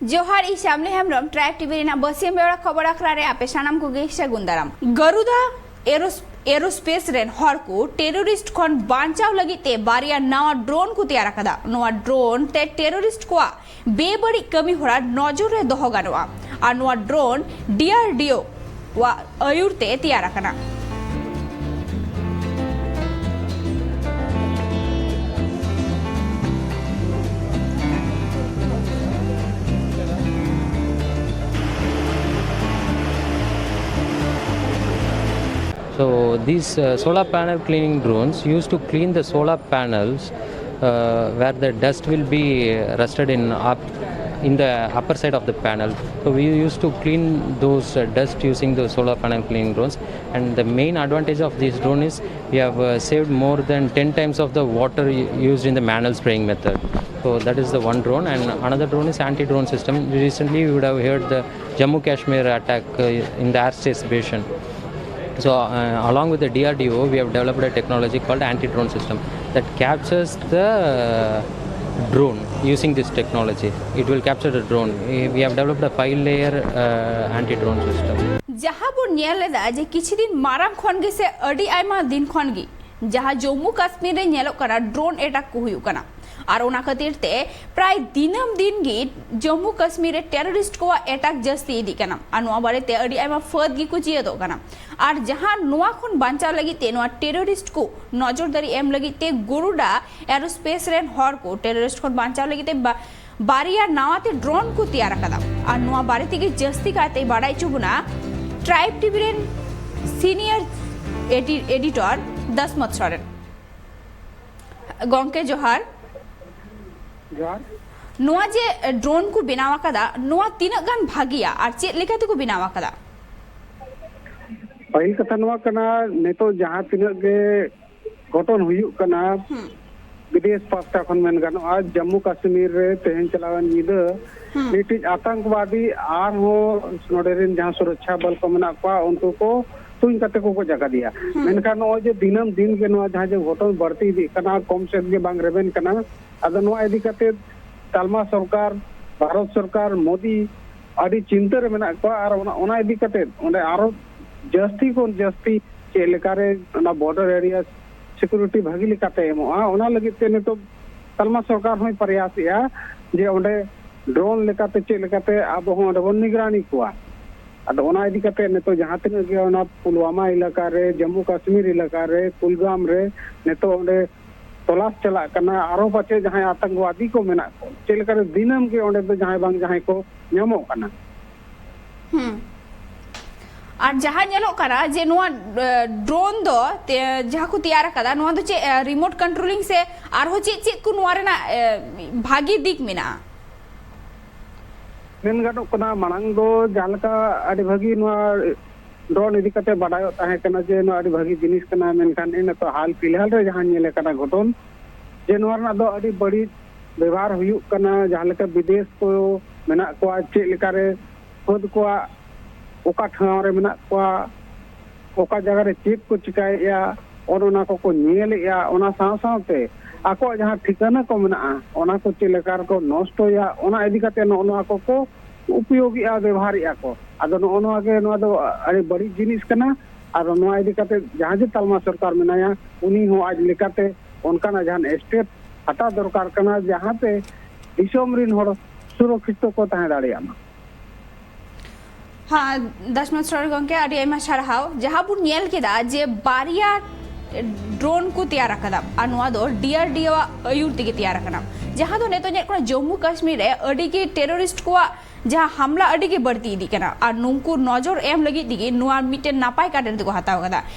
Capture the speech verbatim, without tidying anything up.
ᱡᱚᱦᱟᱨ, ᱤᱧ ᱥᱟᱢᱞᱤ Hembrom, tribe TV ᱨᱮᱱᱟᱜ ᱵᱟᱹᱥᱭᱟᱹᱢ ᱵᱮᱲᱟ ᱠᱷᱚᱵᱚᱨ ᱟᱠᱷᱲᱟ ᱨᱮ ᱟᱯᱮ ᱥᱟᱱᱟᱢ ᱠᱚᱜᱮ ᱥᱟᱹᱜᱩᱱ ᱫᱟᱨᱟᱢ᱾ ᱜᱟᱨᱩᱫᱟ ᱮᱨᱳᱥ-, ᱮᱨᱳᱥᱯᱮᱥ ᱨᱮᱱ ᱦᱚᱲ ᱠᱚ ᱴᱮᱨᱚᱨᱤᱥᱴ ᱠᱷᱚᱱ ᱵᱟᱧᱪᱟᱣ ᱞᱟᱹᱜᱤᱫ ᱛᱮ ᱵᱟᱨᱭᱟ ᱱᱟᱣᱟ ᱰᱨᱳᱱ ᱠᱚ ᱛᱮᱭᱟᱨ ᱟᱠᱟᱫᱟ᱾ ᱱᱚᱣᱟ ᱰᱨᱳᱱ ᱛᱮ ᱴᱮᱨᱚᱨᱤᱥᱴ ᱠᱚᱣᱟᱜ ᱵᱮᱵᱟᱹᱲᱤᱡ ᱠᱟᱹᱢᱤ ᱦᱚᱨᱟ ᱱᱚᱡᱚᱨ ᱨᱮ ᱫᱚᱦᱚ ᱜᱟᱱᱚᱜᱼᱟ᱾ ᱟᱨ ᱱᱚᱣᱟ ᱰᱨᱳᱱ ᱰᱤ ᱟᱨ ᱰᱤ ᱳ ᱣᱟᱜ ᱟᱹᱭᱩᱨ ᱛᱮ ᱛᱮᱭᱟᱨ ᱟᱠᱟᱱᱟ᱾ So these uh, solar panel cleaning drones used to clean the solar panels uh, where the dust will be uh, rested in up in the upper side of the panel. So we used to clean those uh, dust using the solar panel cleaning drones. And the main advantage of this drone is we have uh, saved more than ten times of the water u- used in the manual spraying method. So that is the one drone, and another drone is anti-drone system. Recently, you would have heard the Jammu Kashmir attack uh, in the airspace Bashan. So, uh, along with the D R D O, we have developed a technology called anti-drone system that captures the uh, drone using this technology. It will capture the drone. We we have developed a five-layer uh, anti-drone system. ᱡᱟᱦᱟᱸ ᱵᱚᱱ ᱧᱮᱞ ᱮᱫᱟ ᱡᱮ ᱠᱤᱪᱷᱩ ᱫᱤᱱ ᱢᱟᱲᱟᱝ ᱠᱷᱚᱱ ᱜᱮ ᱥᱮ ᱟᱹᱰᱤ ᱟᱭᱢᱟ ᱫᱤᱱ ᱠᱷᱚᱱ ᱜᱮ ᱡᱟᱦᱟᱸ ᱡᱚᱢᱢᱩ ᱠᱟᱥᱢᱤᱨ ᱨᱮ ᱧᱮᱞᱚᱜ ᱠᱟᱱᱟ, ᱰᱨᱳᱱ ᱮᱴᱟᱠ ᱠᱚ ᱦᱩᱭᱩᱜ ᱠᱟᱱᱟ, ᱟᱨ ᱚᱱᱟ ᱠᱷᱟᱹᱛᱤᱨ ᱛᱮ ᱯᱨᱟᱭ ᱫᱤᱱᱟᱹᱢ ᱫᱤᱱ ᱜᱮ ᱡᱚᱢᱢᱩ ᱠᱟᱥᱢᱤᱨ ᱨᱮ ᱴᱮᱨᱚᱨᱤᱥᱴ ᱠᱚᱣᱟᱜ ᱮᱴᱟᱠ ᱡᱟᱹᱥᱛᱤ ᱤᱫᱤᱜ ᱠᱟᱱᱟ᱾ ᱟᱨ ᱱᱚᱣᱟ ᱵᱟᱨᱮᱛᱮ ᱟᱹᱰᱤ ᱟᱭᱢᱟ ᱯᱷᱟᱹᱫ ᱜᱮᱠᱚ ᱡᱤᱭᱟᱹᱫᱚᱜ ᱠᱟᱱᱟ᱾ ᱟᱨ ᱡᱟᱦᱟᱸ ᱱᱚᱣᱟ ᱠᱷᱚᱱ ᱵᱟᱧᱪᱟᱣ ᱞᱟᱹᱜᱤᱫ ᱛᱮ, ᱱᱚᱣᱟ ᱴᱮᱨᱚᱨᱤᱥᱴ ᱠᱚ ᱱᱚᱡᱚᱨᱫᱟᱨᱤ ᱮᱢ ᱞᱟᱹᱜᱤᱫ ᱛᱮ ᱜᱚᱨᱩᱰᱟ ᱮᱨᱳᱥᱯᱮᱥ ᱨᱮᱱ ᱦᱚᱲ ᱠᱚ ᱴᱮᱨᱚᱨᱤᱥᱴ ᱠᱷᱚᱱ ᱵᱟᱧᱪᱟᱣ ᱞᱟᱹᱜᱤᱫ ᱛᱮ ᱵᱟ- ᱵᱟᱨᱭᱟ ᱱᱟᱣᱟ ᱛᱮ ᱰᱨᱳᱱ ᱠᱚ ᱛᱮᱭᱟᱨ ᱟᱠᱟᱫᱟ᱾ ᱟᱨ ᱱᱚᱣᱟ ᱵᱟᱨᱮ ᱛᱮᱜᱮ ᱡᱟᱹᱥᱛᱤ ᱠᱟᱭᱛᱮ ᱵᱟᱲᱟᱭ ᱦᱚᱪᱚ ᱵᱚᱱᱟ ᱴᱨᱟᱭᱤᱵᱽ ᱴᱤᱵᱷᱤ ᱨᱮᱱ ᱥᱤᱱᱤᱭᱟᱨ ᱮᱰᱤ-, ᱮᱰᱤᱴᱚᱨ ᱫᱟᱥᱢᱚᱛ ᱥᱚᱨᱮᱱ᱾ ᱜᱚᱝᱠᱮ ᱡᱚᱦᱟᱨ᱾ ᱡᱚᱦᱟᱨ᱾ ᱱᱚᱣᱟ ᱡᱮ ᱰᱨᱳᱱ ᱠᱚ ᱵᱮᱱᱟᱣ ᱟᱠᱟᱫᱟ, ᱱᱚᱣᱟ ᱛᱤᱱᱟᱹᱜ ᱜᱟᱱ ᱵᱷᱟᱹᱜᱤᱭᱟ ᱟᱨ ᱪᱮᱫ ᱞᱮᱠᱟ ᱛᱮᱠᱚ ᱵᱮᱱᱟᱣ ᱟᱠᱟᱫᱟ? ᱯᱟᱹᱦᱤᱞ ᱠᱟᱛᱷᱟ ᱱᱚᱣᱟ ᱠᱟᱱᱟ, ᱱᱤᱛᱚᱜ ᱡᱟᱦᱟᱸ ᱛᱤᱱᱟᱹᱜ ᱜᱮ ᱜᱷᱚᱴᱚᱱ ᱦᱩᱭᱩᱜ ᱠᱟᱱᱟ, ᱦᱩᱸ᱾ ᱵᱤᱫᱮᱥ ᱯᱟᱦᱴᱟ ᱠᱷᱚᱱ ᱢᱮᱱ ᱜᱟᱱᱚᱜᱼᱟ, ᱡᱟᱢᱢᱩ ᱠᱟᱥᱢᱤᱨ ᱨᱮ ᱛᱮᱦᱮᱧ ᱪᱟᱞᱟᱣᱮᱱ ᱧᱤᱫᱟᱹ ᱦᱩᱸ᱾ ᱢᱤᱫᱴᱤᱡ ᱟᱛᱟᱝᱠᱵᱟᱫᱤ ᱟᱨᱦᱚᱸ ᱱᱚᱰᱮ ᱨᱮᱱ ᱡᱟᱦᱟᱸ ᱥᱩᱨᱚᱠᱪᱷᱟ ᱵᱚᱞ ᱠᱚ ᱢᱮᱱᱟᱜ ᱠᱚᱣᱟ, ᱩᱱᱠᱩ ᱠᱚ ᱛᱩᱧ ᱠᱟᱛᱮ ᱠᱚ ᱜᱚᱡ ᱟᱠᱟᱫᱮᱭᱟ᱾ ᱦᱩᱸ᱾ ᱢᱮᱱᱠᱷᱟᱱ ᱱᱚᱜᱼᱚᱭ ᱡᱮ ᱫᱤᱱᱟᱹᱢ ᱫᱤᱱ ᱜᱮ ᱱᱚᱣᱟ ᱡᱟᱦᱟᱸ ᱡᱮ ᱜᱷᱚᱴᱚᱱ ᱵᱟᱹᱲᱛᱤ ᱤᱫᱤᱜ ᱠᱟᱱᱟ, ᱠᱚᱢ ᱥᱮᱫ ᱜᱮ ᱵᱟᱝ ᱨᱮᱵᱮᱱ ᱠᱟᱱᱟ, ᱟᱫᱚ ᱱᱚᱣᱟ ᱤᱫᱤ ᱠᱟᱛᱮ ᱛᱟᱞᱢᱟ ᱥᱚᱨᱠᱟᱨ ᱵᱷᱟᱨᱚᱛ ᱥᱚᱨᱠᱟᱨ ᱢᱳᱫᱤ ᱟᱹᱰᱤ ᱪᱤᱱᱛᱟᱹ ᱨᱮ ᱢᱮᱱᱟᱜ ᱠᱚᱣᱟ᱾ ᱟᱨ ᱚᱱᱟ ᱚᱱᱟ ᱤᱫᱤ ᱠᱟᱛᱮ ᱚᱸᱰᱮ ᱟᱨᱚ ᱡᱟᱹᱥᱛᱤ ᱠᱷᱚᱱ ᱡᱟᱹᱥᱛᱤ ᱪᱮᱫ ᱞᱮᱠᱟᱨᱮ ᱚᱱᱟ ᱵᱚᱨᱰᱟᱨ ᱮᱨᱤᱭᱟ ᱥᱤᱠᱩᱨᱤᱴᱤ ᱵᱷᱟᱹᱜᱤ ᱞᱮᱠᱟᱛᱮ ᱮᱢᱚᱜᱼᱟ, ᱚᱱᱟ ᱞᱟᱹᱜᱤᱫ ᱛᱮ ᱱᱤᱛᱚᱜ ᱛᱟᱞᱢᱟ ᱥᱚᱨᱠᱟᱨ ᱦᱚᱸᱭ ᱯᱨᱚᱭᱟᱥᱮᱜᱼᱟ ᱡᱮ ᱚᱸᱰᱮ ᱰᱨᱳᱱ ᱞᱮᱠᱟᱛᱮ ᱪᱮᱫ ᱞᱮᱠᱟᱛᱮ ᱟᱵᱚ ᱦᱚᱸ ᱚᱸᱰᱮ ᱵᱚᱱ ᱱᱤᱜᱽᱨᱟᱱᱤ ᱠᱚᱣᱟ᱾ ᱟᱫᱚ ᱚᱱᱟ ᱤᱫᱤ ᱠᱟᱛᱮ ᱱᱤᱛᱚᱜ ᱡᱟᱦᱟᱸ ᱛᱤᱱᱟᱹᱜ ᱜᱮ ᱚᱱᱟ ᱯᱩᱞᱣᱟᱢᱟ ᱮᱞᱟᱠᱟ ᱨᱮ, ᱡᱟᱢᱢᱩ ᱠᱟᱥᱢᱤᱨ ᱮᱞᱟᱠᱟ ᱨᱮ, ᱠᱩᱞᱜᱟᱢ ᱨᱮ ᱱᱤᱛᱚᱜ ᱚᱸᱰᱮ ᱛᱚᱞᱟᱥ ᱪᱟᱞᱟᱜ ᱠᱟᱱᱟ, ᱟᱨᱚ ᱯᱟᱪᱮ ᱡᱟᱦᱟᱸᱭ ᱟᱛᱚᱝᱠᱚᱵᱟᱫᱤ ᱠᱚ ᱢᱮᱱᱟᱜ ᱠᱚ, ᱪᱮᱫ ᱞᱮᱠᱟᱨᱮ ᱫᱤᱱᱟᱹᱢ ᱜᱮ ᱚᱸᱰᱮ ᱫᱚ ᱡᱟᱦᱟᱸᱭ ᱵᱟᱝ ᱡᱟᱦᱟᱸᱭ ᱠᱚ ᱧᱟᱢᱚᱜ ᱠᱟᱱᱟ᱾ ᱦᱩᱸ᱾ ᱟᱨ ᱡᱟᱦᱟᱸ ᱧᱮᱞᱚᱜ ᱠᱟᱱᱟ ᱡᱮ ᱱᱚᱣᱟ ᱰᱨᱳᱱ ᱫᱚ ᱛᱮ- ᱡᱟᱦᱟᱸ ᱠᱚ ᱛᱮᱭᱟᱨ ᱟᱠᱟᱫᱟ, ᱱᱚᱣᱟ ᱫᱚ ᱪᱮᱫ ᱨᱤᱢᱳᱴ ᱠᱚᱱᱴᱨᱳᱞᱤᱝ ᱥᱮ ᱟᱨᱦᱚᱸ ᱪᱮᱫ ᱪᱮᱫ ᱠᱚ ᱱᱚᱣᱟ ᱨᱮᱱᱟᱜ ᱮ, ᱵᱷᱟᱜᱤ ᱫᱤᱠ ᱢᱮᱱᱟᱜᱼᱟ? ᱢᱮᱱ ᱜᱟᱱᱚᱜ ᱠᱟᱱᱟ, ᱢᱟᱲᱟᱝ ᱫᱚ ᱡᱟᱦᱟᱸ ᱞᱮᱠᱟ ᱟᱹᱰᱤ ᱵᱷᱟᱹᱜᱤ ᱱᱚᱣᱟ ᱰᱨᱳᱱ ᱤᱫᱤ ᱠᱟᱛᱮ ᱵᱟᱰᱟᱭᱚᱜ ᱛᱟᱦᱮᱸ ᱠᱟᱱᱟ ᱡᱮ ᱱᱚᱣᱟ ᱟᱹᱰᱤ ᱵᱷᱟᱹᱜᱤ ᱡᱤᱱᱤᱥ ᱠᱟᱱᱟ, ᱢᱮᱱᱠᱷᱟᱱ ᱱᱤᱛᱚᱜ ᱦᱟᱞ ᱯᱷᱤᱞᱦᱟᱞ ᱨᱮ ᱡᱟᱦᱟᱸ ᱧᱮᱞ ᱟᱠᱟᱱᱟ ᱜᱷᱚᱴᱚᱱ, ᱡᱮ ᱱᱚᱣᱟ ᱨᱮᱱᱟᱜ ᱫᱚ ᱟᱹᱰᱤ ᱵᱟᱹᱲᱤᱡ ᱵᱮᱵᱷᱟᱨ ᱦᱩᱭᱩᱜ ᱠᱟᱱᱟ᱾ ᱡᱟᱦᱟᱸ ᱞᱮᱠᱟ ᱵᱤᱫᱮᱥ ᱠᱚ ᱢᱮᱱᱟᱜ ᱠᱚᱣᱟ, ᱪᱮᱫ ᱞᱮᱠᱟᱨᱮ ᱠᱷᱩᱫ ᱠᱚᱣᱟᱜ ᱚᱠᱟ ᱴᱷᱟᱶ ᱨᱮ ᱢᱮᱱᱟᱜ ᱠᱚᱣᱟ, ᱚᱠᱟ ᱡᱟᱭᱜᱟ ᱨᱮ ᱪᱮᱫ ᱠᱚ ᱪᱤᱠᱟᱹᱭᱮᱫᱼᱟ, ᱚᱱ ᱚᱱᱟ ᱠᱚᱠᱚ ᱧᱮᱞᱮᱫᱼᱟ᱾ ᱚᱱᱟ ᱥᱟᱶ ᱥᱟᱶᱛᱮ ᱟᱠᱚᱣᱟᱜ ᱡᱟᱦᱟᱸ ᱴᱷᱤᱠᱟᱹᱱᱟ ᱠᱚ ᱢᱮᱱᱟᱜᱼᱟ, ᱚᱱᱟ ᱠᱚ ᱪᱮᱫ ᱞᱮᱠᱟ ᱨᱮᱠᱚ ᱱᱚᱥᱴᱚᱭᱟ, ᱚᱱᱟ ᱤᱫᱤ ᱠᱟᱛᱮ ᱱᱚᱜᱼᱚ ᱱᱚᱣᱟ ᱠᱚᱠᱚ ᱩᱯᱚᱭᱳᱜᱮᱜᱼᱟ, ᱵᱮᱵᱚᱦᱟᱨᱮᱜᱼᱟ ᱠᱚ᱾ ᱟᱫᱚ ᱱᱚᱜᱼᱚ ᱱᱚᱣᱟ ᱜᱮ, ᱱᱚᱣᱟ ᱫᱚ ᱟᱹᱰᱤ ᱵᱟᱹᱲᱤᱡ ᱡᱤᱱᱤᱥ ᱠᱟᱱᱟ᱾ ᱟᱨ ᱱᱚᱣᱟ ᱤᱫᱤ ᱠᱟᱛᱮ ᱡᱟᱦᱟᱸ ᱡᱮ ᱛᱟᱞᱢᱟ ᱥᱚᱨᱠᱟᱨ ᱢᱮᱱᱟᱭᱟ, ᱩᱱᱤ ᱦᱚᱸ ᱟᱡ ᱞᱮᱠᱟᱛᱮ ᱚᱱᱠᱟᱱᱟᱜ ᱡᱟᱦᱟᱱ ᱥᱴᱮᱯ ᱦᱟᱛᱟᱣ ᱫᱚᱨᱠᱟᱨ ᱠᱟᱱᱟ, ᱡᱟᱦᱟᱸᱛᱮ ᱫᱤᱥᱚᱢ ᱨᱤᱱ ᱦᱚᱲ ᱥᱩᱨᱚᱠᱠᱷᱤᱛ ᱠᱚ ᱛᱟᱦᱮᱸ ᱫᱟᱲᱮᱭᱟᱜ ᱢᱟ᱾ ᱦᱮᱸ, ᱫᱟᱥᱢᱟᱥ ᱨᱚᱲ ᱜᱚᱢᱠᱮ, ᱟᱹᱰᱤ ᱟᱭᱢᱟ ᱥᱟᱨᱦᱟᱣ᱾ ᱡᱟᱦᱟᱸ ᱵᱚᱱ ᱧᱮᱞ ᱠᱮᱫᱟ ᱡᱮ ᱵᱟᱨᱭᱟ ᱰᱨᱳᱱ ᱠᱚ ᱛᱮᱭᱟᱨ ᱟᱠᱟᱫᱟ, ᱟᱨ ᱱᱚᱣᱟ ᱫᱚ ᱰᱤᱟᱨᱰᱤᱳ ᱟᱜ ᱟᱹᱭᱩᱨ ᱛᱮᱜᱮ ᱛᱮᱭᱟᱨ ᱟᱠᱟᱱᱟ᱾ ᱡᱟᱦᱟᱸ ᱫᱚ ᱱᱤᱛᱚᱜ ᱧᱮᱞ ᱠᱟᱱᱟ, ᱡᱚᱢᱢᱩ ᱠᱟᱥᱢᱤᱨ ᱨᱮ ᱟᱹᱰᱤ ᱜᱮ ᱴᱮᱨᱚᱨᱤᱥᱴ ᱠᱚᱣᱟᱜ ᱡᱟᱦᱟᱸ ᱦᱟᱢᱞᱟ ᱟᱹᱰᱤ ᱜᱮ ᱵᱟᱹᱲᱛᱤ ᱤᱫᱤᱜ ᱠᱟᱱᱟ, ᱟᱨ ᱱᱩᱠᱩ ᱱᱚᱡᱚᱨ ᱮᱢ ᱞᱟᱹᱜᱤᱫ ᱛᱮᱜᱮ ᱱᱚᱣᱟ ᱢᱤᱫᱴᱮᱱ ᱱᱟᱯᱟᱭ ᱠᱟᱨᱰᱮᱱ ᱛᱮᱠᱚ ᱦᱟᱛᱟᱣ ᱟᱠᱟᱫᱟ᱾